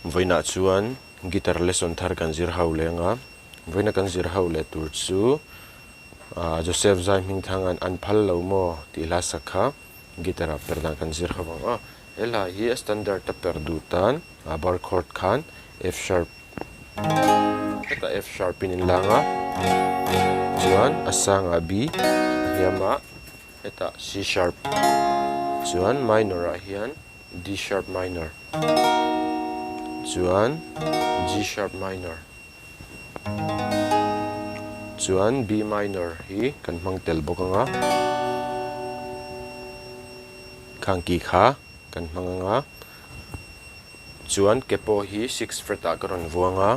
Vawiinah chuan guitar lesson thar kan zir ho leng a, vawiina kan zir ho leh tur chu Joseph Zai Hmingthanga'n An Phal Lo Maw tih hla sak kha guitar ah per dan kan zir ho ang a. He hla hi a standard a per duh tan bar chord khan F sharp hetah F sharp in in lang a, chuan a sangah B a hniamah hetah C sharp chuan minor ah hian D sharp minor chuan G sharp minor chuan B minor hi kan hmang tel bawk ang a khang ki kha kan hmang ang a chuan ke pawh hi six fret ah ka rawn vuang a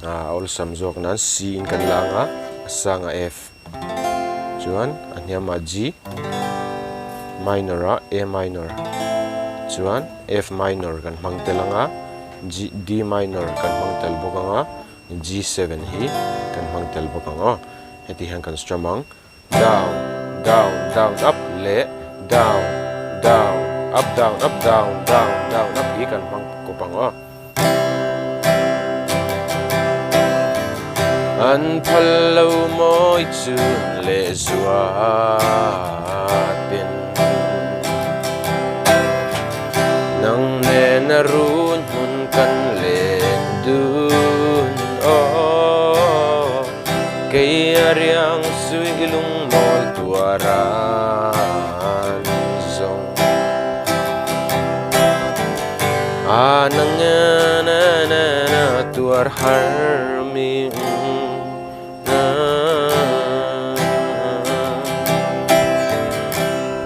a awlsam zawk nan C in kan la ang a a sangah F chuan a hniamah G minor ah A minor chuan F minor kan hmang tel ang a G D minor kan hmang tel bawk ang a G7 hi kan hmang tel bawk ang aw heti hian kan strum ang down down down up leh down down up down up down down down up hi kan hmang kawp ang aw. An phal lo mawi chun leh zuatin Nang nena run hmun kan len dun aw Kei a riang sui lungmawl tuaran zawng. A nang na na na tuar har mi na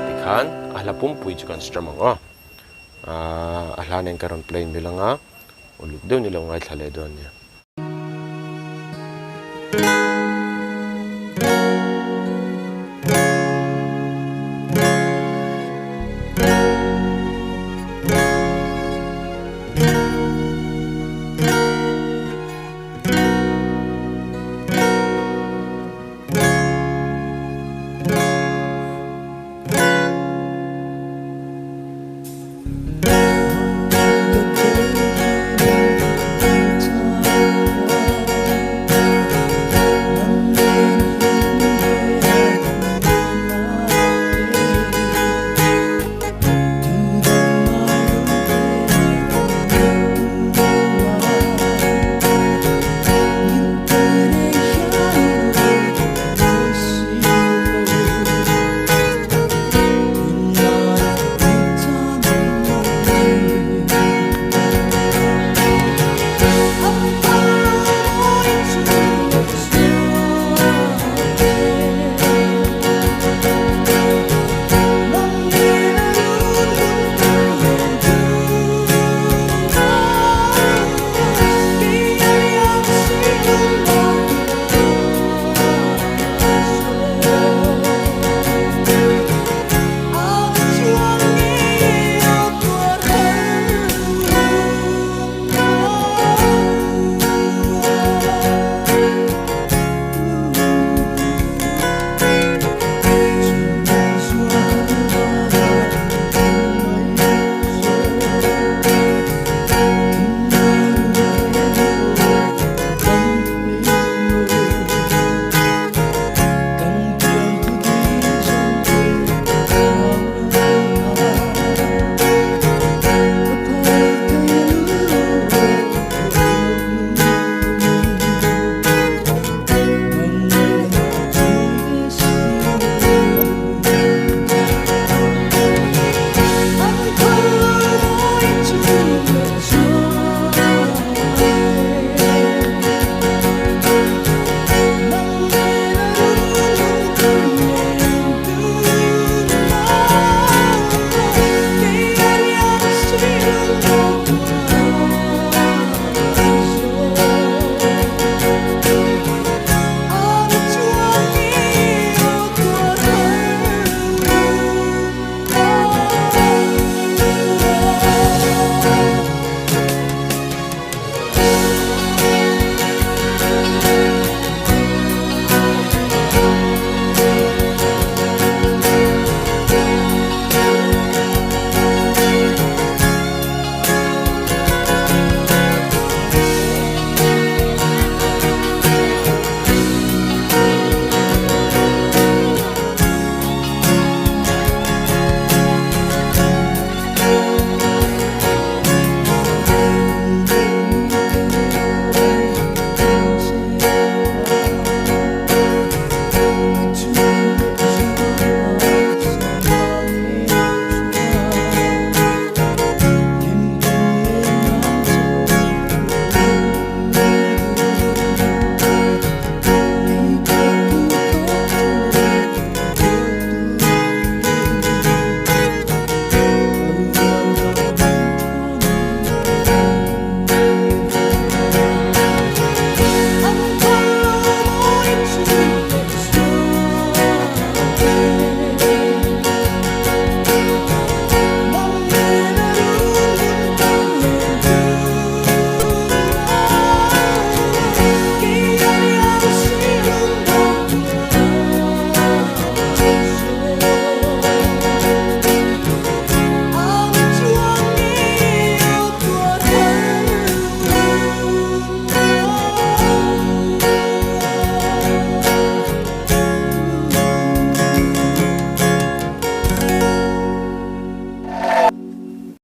Tikhan a hla pumpui chu kan strum ang aw. A hla nen ka rawn play mil anga uluk deuh ni lo ngaithla leh dawn nia.